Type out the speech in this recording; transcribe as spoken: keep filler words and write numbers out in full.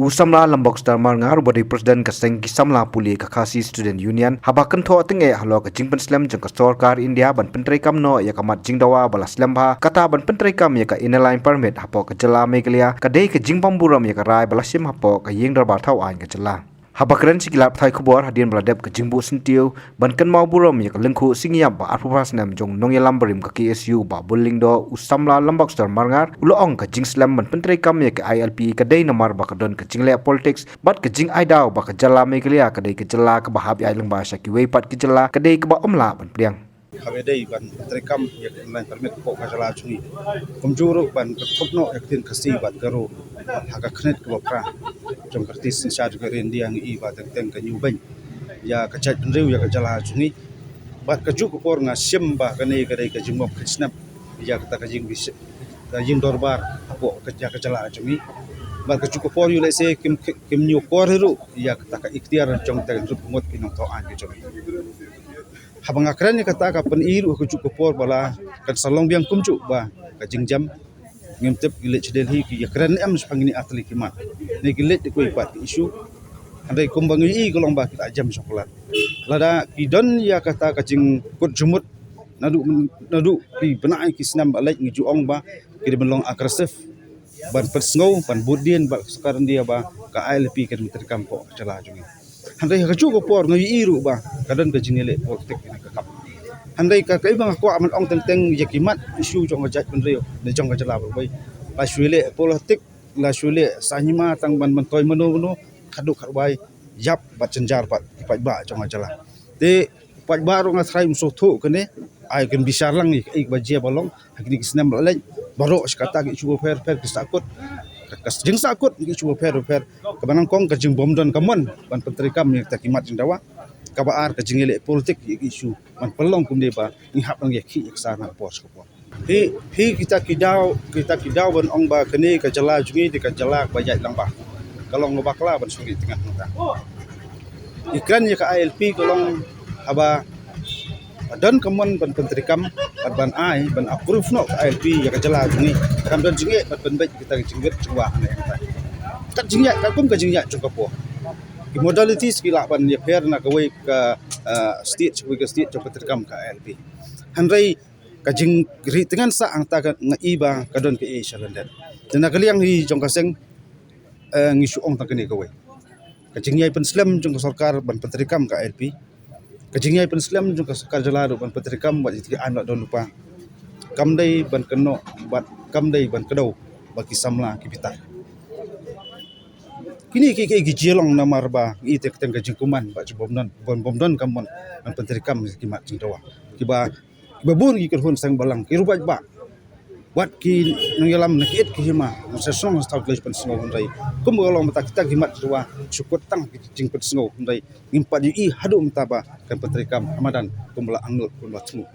U samla Lambok Star Marngar, uba dei president ka seng ki samla pule ka Khasi Student Union, haba kynthoh tyngeh halor ka jingpynslem jong ka sorkar India ban pyntreikam noh ïa ka mat jingdawa ba la slem bha, kata ban pyntreikam ïa ka Inner Line Permit hapoh ka jylla Meghalaya, ka dei ka jingbymburom ïa ka rai ba la shim hapoh ka ïing dorbar thaw aiñ ka jylla. Haba kren sha ki lad pathai khubor hadien ba la dep ka jingbuh syntiew ban kynmaw burom ïa ka lyngkhuh sing ïap ba arphew phra snem jong u nongïalam barim ka K S U Bah Bul Lyngdoh, u samla Lambok Star Marngar u la ong ka jingslem ban pyntreikam ïa ka I L P ka dei namar ba ka don ka jingleh politics bad ka jingai daw ba ka jylla Meghalaya ka dei ka jylla kaba hap ïaid lyngba sha kiwei pat ki jylla ka dei kaba ym lah ban pdiang. Haba dei ban pyntreikam ïa ka Inner Line Permit hapoh ka jylla jong ngi, kumjuh ruh ban kynthup noh ïa ka ktien Khasi bad Garo ha ka khyrnit kaba phra jong ka riti synshar jong ka ri India, ngi i ba teng teng ka New Bench ïa ka jaitbynriew ïa ka jylla jong ngi. Bad kajuh ka por nga shem ba kane ka dei ka jingbym kheiñ snem ïa kata ka jing, ka ïing dorbar hapoh ka, ïa ka jylla jong ngi. Bad kajuh ka por ïoh lehse kim, kim ñiewkor hi ruh ïa kata ka iktiar jong kata ka hynriewphew ngut ki nongthoh aiñ ka jong ngi. Haba nga kren ïa kata ka pyni ruh ha kajuh ka por ba la kan sa long biang kumjuh ba ka jingjam. Ngim tip ki leit sha Delhi ki ïakren em shaphang kine artylli ki mat, ne ki leit da kiwei pat ki issue. Hynrei kumba ngi i ka long ba ki la jem shong palat. Lada ki don ïa kata ka jingkut jingmut naduh, naduh ki bnai ki snem ba leit, ngi ju ong ba ki dei ban long aggressive ban pynsngew, ban bud dien bad ka sorkar India ba ka I L P kan pyntreikam hapoh ka jylla jong ngi. Hynrei ha kajuh ka por nga ïohi ruh ba ka don ka jingïaleh politik ïa ka kam. Hynrei ka, kaei ba nga kwah ban ong teng teng ïa ki mat issue jong ka jaitbynriew ne jong ka jylla baroh kawei, la shu ïaleh politik, la shu ïaleh saiñ hima tang ban myntoi mano mano, khatduh khatwai ïap bad jynjar bad ki paidbah jong ka jylla. Te paidbah ruh nga tharai ym sngewthuh kane, ai kin bishar lang ïa kaei kaba jia ba long ha kine ki snem ba la leit. Baroh shi katta ki issue bapher bapher ki sahkut, ka, ka jingsahkut ki issue bapher bapher. Kaba nyngkong ka jingbymdon ka mon ban pyntreikam ïa kita ki mat jingdawa. Kaba ar ka jingïaleh politik ïa ki issue ban pynlong kumne ba ngi hap ban ïakhih ïaksar na ka por sha ka por. Phi, phi kita ki daw, kita ki daw ban ong ba kane ka jylla jong ngi dei ka jylla kaba ïaid lang bha. Ka long kaba bakla ban shu ri tyngan hangta. Ngi kren ïa ka I L P ka long haba don ka mon ban pyntreikam bad ban ai ban approve noh ka I L P ïa ka jylla jong ngi. Kam don jingeh ban pynbeit kita ki jingwit jingwah ne hangta. Kat jingïaid, katkum ka jingïaid jong ka por, ki modalities ki lah ban ïapher na kawei ka, eh, state sha kawei ka state jong ka pyntreikam ka I L P. Hynrei ka jingri tyngan sah hangta ka, nga i ba ka don kaei sha lyndet. Te na ka liang hi jong ka seng, eh, ngi shu ong tang kane kawei. Ka jingïai pynslem jong ka sorkar ban pyntreikam ka I L P, ka jingïai pynslem jong ka sorkar jylla ruh ban pyntreikam bad ïa ki aiñ la don lypa, kam dei ban kynnoh bad kam dei ban kdew ba ki samla ki bitar. Kine ki, ki, ki jia long namar ba ngi i teng teng ka jingkuman ba ju bym don, bym, bym don ka mon ban pyntreikam ki mat jingdawa. Kiba, kiba bun ki kynhun seng balang, ki ruh paidbah, wat ki nongïalam na ki it ki hima, ngi sa shnong sa thaw ki leit pynsngew, hynrei kumba ka long mynta kita ki mat jingdawa shu kut tang ki jingpynsngew, hynrei ngim pat ïohi haduh mynta ba kan pyntreikam ha madan kumba la angnud kumba la thmu.